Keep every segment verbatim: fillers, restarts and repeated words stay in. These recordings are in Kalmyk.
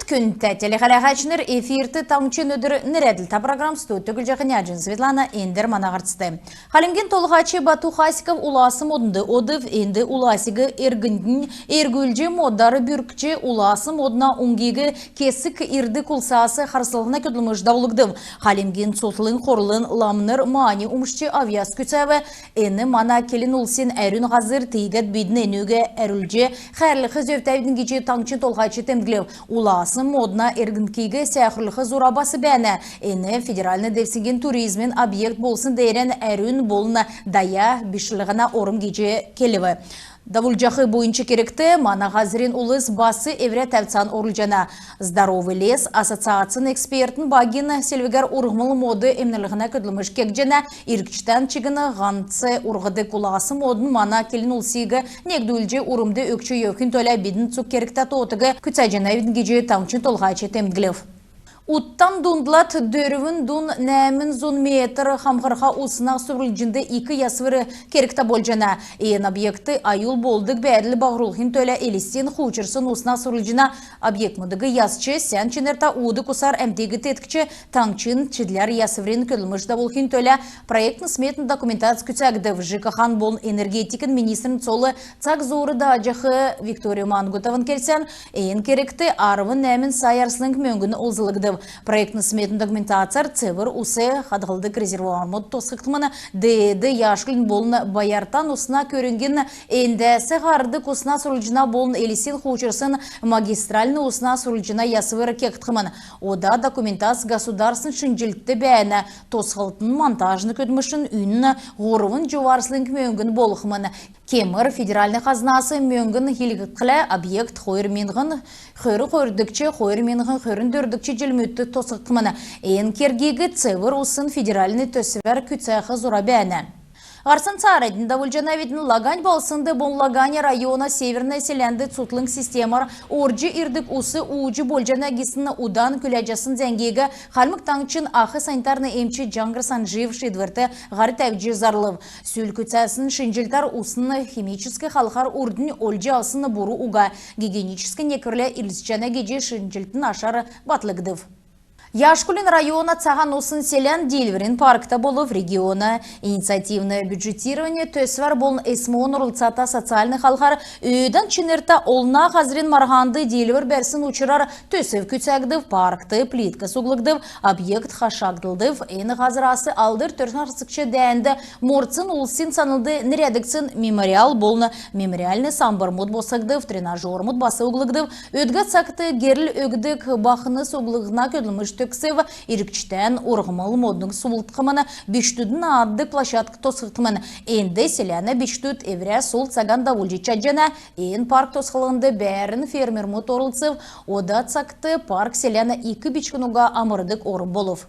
Күндтә телехәләһәчнр, эфирт «Таңһчин өдр» нерәдлтә программ. Студьд Түглҗәһин Яҗин Светлана. Эндр мана һарцд. Хальмгин Толһач Бату Хасиков Улас моднд одв. Энд уласиг эргнднь эргүлҗ, модар бүркҗ, Улас модна уңгиг кесг ирдг улсас харслһна көдлмш давулгдв. Хальмгин цутхлң хурлын ламнр мани умшҗ, авъяс күцәв. Эн мана келн улсин әрүн һазр, тиигәд бидн энүг әрвлҗ хәәрлх зөвтәвидн гиҗ таңһчин Толһач темдглв. Улас модна эргндкиг сәәхрүлх зура бас бәәнә. Эн федеральн девсңгин туризмин объект болсн деерән әрүн болн даян бишлһнә орм гиҗ келв. Давулҗах буйнч кергт мана һазрин улс бас эврә тәвцән орулҗана. «Здоровый лес» ассоциацин экспертн багин селвгәр урһмл мод эмнлһнә көдлмш кегдҗәнә. Иргчдән чигн һанц урһдг улас модн мана келн улсиг негдүлҗ, урмд өгч йовхин төлә бидн цуг кергтә тоотыг күцәҗәнәвидн гиҗ таңһчин Толһач темдглв. Уттан дундлад дөрвн дун нәәмн зун метр хамхрха усна сурвлҗнд ик ясвр кергтә болҗана. Эн объектд аюл болдг бәәдл баһрулхин төлә Элстин хуучрсн усна сурвлҗна объектмудыг ясч, сән чинртә уудг усар әмтиг теткҗ, таңһчин чидләр ясврин көдлмш давулхин төлә проектн-сметн документац күцәгдв. ЖКХ-н болн энергетикин министрин цол цаг зуур дааҗах Виктория Мангутован келсән, эн кергт арвн нәәмн сай арслң мөңгн олзлгдв. Проектн-сметн документацар цевр ус хадһлдг резервуармуд тосхгдхмн, Деед Яшкулин болн Баяртан усна көрңгин эндәс һардг усна сурвлҗна болн Элстин хуучрсн магистральн усна сурвлҗна ясвр кегдхмн. Ода документац государственн шинҗллтд бәәнә. Тосхлтын-монтажн көдлмшин үнн һурвн җува арслң мөңгн болхмн. Кемр федеральн хазнас мөңгн илгәхлә, объект хойр миңһн хөрн хойрдгч, хойр миңһн хөрн дөрвдгч җилмүдт тосхгдхмн. Эн кергиг цевр усн федеральн төсвәр күцәх зура бәәнә. Һарцан цааранднь давулҗанавидн. Лагань балһснд болн Лагань района Северное селәнд цутхлң системәр орҗ ирдг ус ууҗ болҗана гисн удан күләҗәсн зәңгиг Хальмг Таңһчин ах санитарн эмч Җаңһр Санҗиев шиидврт һар тәвҗ зарлв. Сүл күцәсн шинҗллтәр усн химическ халхар урднь олҗ авсн буру уга, гигиеническ некврлә ирлцҗәнә гиҗ шинҗллтин ашар батлгдв. Яшкулин района Цаһан Усн селән Диилврин паркта болв. Региона инициативное бюджетирование төсвәр болн СМО-н орлцата социальн халхар өөдән чинртә олна һазрин марһанд диилвр бәрсн учрар төсв күцәгдв. Паркт плитка суглгдв, объект хашагдлгдв. Эн һазрас Алдр Төрскән харсгч дәәнд мордсн улсин санлд нерәдгдсн мемориал болн мемориальн самбрмуд босхгдв, тренажермуд бас углгдв. Өдгә цагт герл өгдг бахнс углһна көдлмш төгсв. Иргчдән урһмл модн суулһхмн, бичкдүдин нааддг площадк тосхгдхмн. Энд селәнә бичкдүд эврә сул цаган давулҗ чадҗана. Эн парк тосхлһнд бәәрн фермермүд орлцв. Ода цагт парк селәнә ик бичкн уга амрдг орм болв.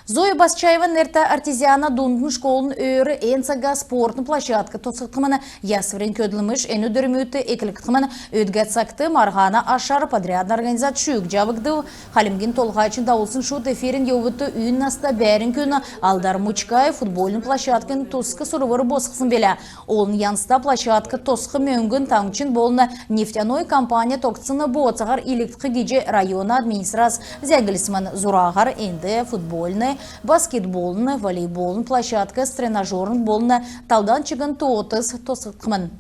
Зоя Басчаеван нертә Артезиана дундын школын өөр эн цага спортын площадк тосхгдхмн. Ясврин көдлмш эн өдрмүдт эклгдхмн. Өдгә цагт марһана ашар подрядн организац шүүҗ авгдв. Хальмгин Толһачин давулсн шуд эфирин йовудт үн наста бәәрн күн Алдар Мучкаев футбольн площадкин туск сурвр босхсн билә. Олн янзта площадк тосх мөңгн таңһчин болн нефтяной компания тогтсн бооцаһар илгәх гиҗ района администрац зәңглсмн. Зураһар энд футбольн, баскетбольн, волейбольн площадкс, тренажерн болн талдан чигн тоотс тосхгдхмн.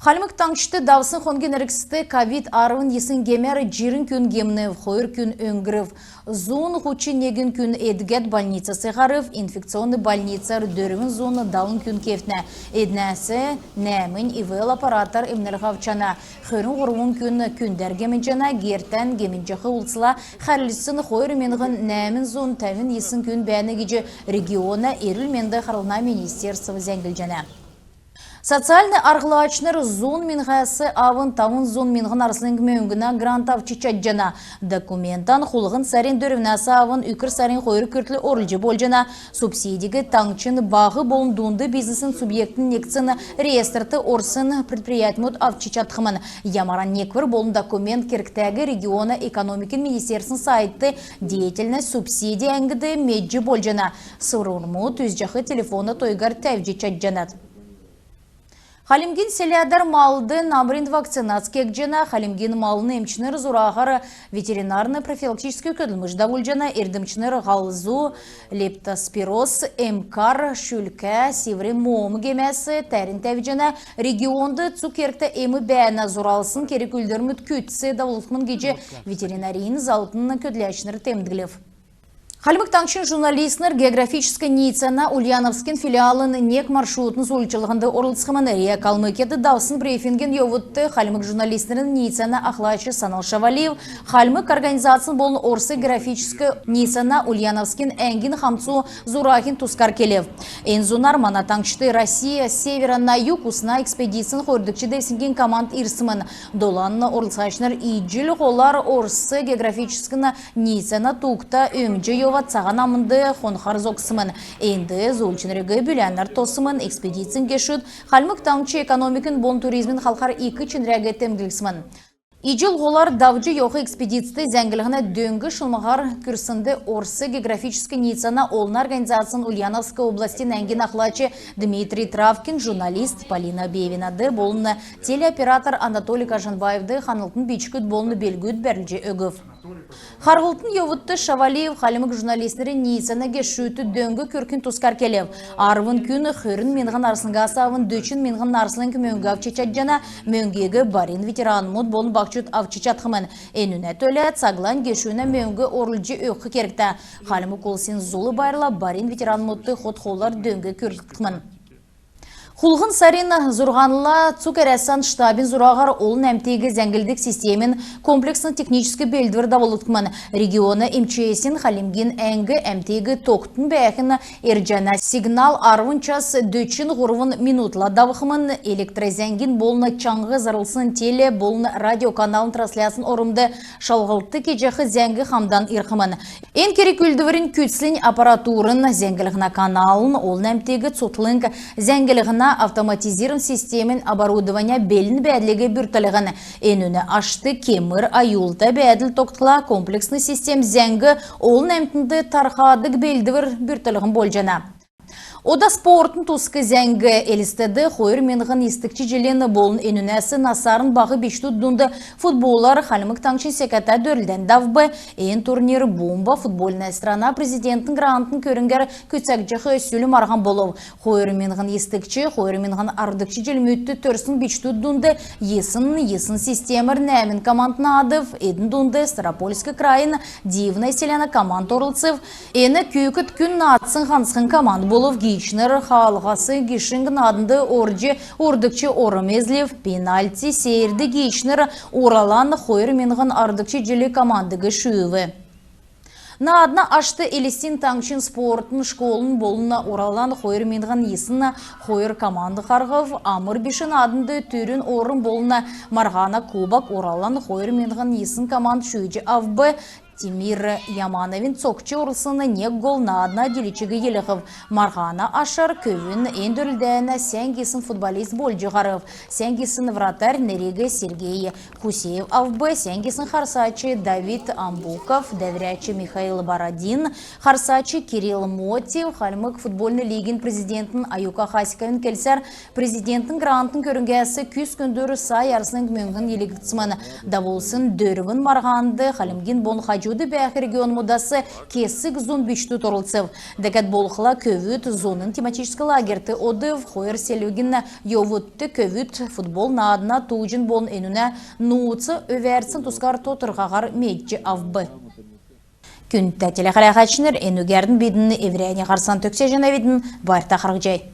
Хальмг Таңһчд давсн хонгин эргцд ковид арвн йисн гемәр җирн күн гемнв, хойр күн өңгрв. Зун һучн негн күн эдгәд больницас һарв. Инфекционн больницар дөрвн зун далн күн кевтнә. Эднәс нәәмнь ИВЛ аппаратар эмнлһ авчана. Хөрн һурвн күн күндәр гемнҗәнә. Гертән гемнҗәх улсла хәрлцсн хойр миңһн нәәмн зун тәвн йисн күн бәәнә гиҗ региона эрүл-менд харлһна министерств зәңглҗәнә. Социальн арһлачнр зун миңһнәс авн тавн зун миңһн арслң мөңгнә грант авч чадҗана. Документан хулһн сарин дөрвнәс авн үкр сарин хойр күртл орулҗ болҗана. Субсидиг таңһчин баһ болн дунд бизнесин субъектин негдсн реестрт орсн предприятьмүд авч чадхмн. Ямаран неквр болн документ кергтәг региона экономикин министерствин сайтд «Деятельность», «Субсидии» әңгд медҗ болҗана. Сурврмуд үзҗәх телефона тойгар тәвҗ чадҗанат. Хальмгин селәдәр малд намрин вакцинац кегдҗәнә. Хальмгин малын эмчнр зураһар ветеринарн профилактическ көдлмш давулҗана. Эрдмчнр һалзу, лептоспироз, эмкар, шүлкә, сиврин моом гемәс тәрн тәвҗәнә. Регионд цуг кергтә эм бәәнә. Зуралсн керг-үүлдврмүд күцц давулгдхмн гиҗ ветеринарин залврин көдләчнр темдглв. Хальмг Таңһчин журналистнр географическ ниицәнә Ульяновскин филиалын нег маршрутын зуульчллһнд орлцхмн. РИА Калмыкияд давсн брифингин йовудт хальмг журналистнрин ниицәнә ахлач Санал Шавалиев хальмг организацин болн Орс географическ ниицәнә Ульяновскин әңгин хамцу зураһин тускар келв. Эн зунар мана таңһчд «Россия с севера на юг» усна экспедицин хойрдгч девсңгин команд ирсмн. Долан орлцачнр Иҗл һолар Орс географическ ниицәнә тугта өмҗ йовад, Цаһан Амнд хонхар зогссмн. Энд зуульчнриг бүләнәр тоссмн. Экспедицин гешүд Хальмг Таңһч экономикин болн туризмин халхар ик чинриг темдглсмн. Иҗл һолар давҗ йовх экспедицд зәңглһнә дөң шунмһаһар күрснд Орс географическ ниицәнә олна организацин Ульяновск областин әңгин ахлач Дмитрий Травкин, журналист Полина Бевинад болн телеоператор Анатолий Кажанбаевд ханлтын бичгүд болн белгүд бәрүлҗ өгв. Харһлтын йовудт Шавалиев хальмг журналистнрин ниицәнә гешүдт дөң күргхин тускар келв. Арвн күн хөрн миңһн арслңгас авн дөчн миңһн арслң мөңг авч чадҗана. Мөңгиг барин ветеранмуд болн баһчуд авч чадхмн. Энүнә төлә цаглань гешүнә мөңг орулҗ өгх кергтә. Хальмг улсин Зул байрла барин ветеранмудт хот-хоолар дөң күргхмн. Хулһн сарин зурһанла цуг Әрәсән штабин зураһар олн әмтиг зәңглдг системин комплексн техническ белдвр давулгдхмн. Региона МЧС-ин Хальмгин әңг әмтиг тогтун бәәхиг эрҗәнә. Сигнал арвн час дөчн һурвн минутла давхмн. Электрозәңгин болн чаңһ зарлсн теле болн радиоканалын трансляцин ормд шалһлт кеҗәх зәңг хамдан ирхмн. Эн керг-үүлдврин күцлнь аппаратурин, зәңглһнә каналын, олн әмтиг цутхлң зәңглһнә автоматизирн системин оборудования белн бәәдлиг бүртклһн. Энүнә ашт кемр аюлта бәәдл тогтхла, комплексн систем зәңг олн әмтнд тархадг белдвр бүртклһн болҗана. Ода спортын туск зәңг. Элстд хойр миңһн йисдгч җилин болн энүнәс насарн баһ бичкдүд дунд футболар Хальмг Таңһчин секәтә дөрлдән давв. Эн турнир «Бумба — футбольная страна» Президентин грантын көрңгәр күцәгдҗәх сүл марһан болв. Хойр миңһн йисдгч — хойр миңһн арвдгч җилмүдт төрсн бичкдүд дунд йисн йисн системәр нәәмн команд наадв. Эдн дунд Ставропольск крайин Дивное селәнә команд орлцв. Эн күүкд күн наадсн һанцхн команд болв. Гиичнр хаалһас гишң нааднд орҗ, һурвдгч орм эзлв. Пенальти серьд гиичнр «Уралан» хойр миңһн арвдгч җилин командыг шүүв. Наадна ашт Элстин таңһчин спортын школын болн «Уралан» хойр миңһн йисн хойр команд харһв. Амр биш нааднд түрүн орм болн марһана кубок «Уралан» хойр миңһн йисн команд шүүҗ авв. Тимир Ямановин цокҗ орлцсн нег гол наадна дииләчиг йилһв. Марһана ашар көвүн эн дөрлдәнә сән гисн футболист болҗ һарв. Сән гисн вратарь нериг Сергей Хусеев авв. Сән гисн харсач Давид Амбуков, дәврәч Михаил Бородин, харсач Кирилл Мотив. Хальмг футбольн лигин президентин Аюка Хасиковин келсәр, Президентин грантын көрңгәс күс күндүр сай арслң мөңгн йилһгдсмн. Давулсн дөрвн марһанд Хальмгин болн хаҗуд бәәх регионмудас кесг зун бичкдүд орлцв. Дәкәд болхла көвүд зуна тематическ лагерьт одв. Хойр селгин йовудт көвүд футбол наадна тууҗин болн энүнә нууц өвәрцин тускар тодрхаһар медҗ авв. Күндтә телехәләһәчнр, энүгәрн бидн эврәннь һарцан төгсәҗәнәвидн. Байрта харһцхай.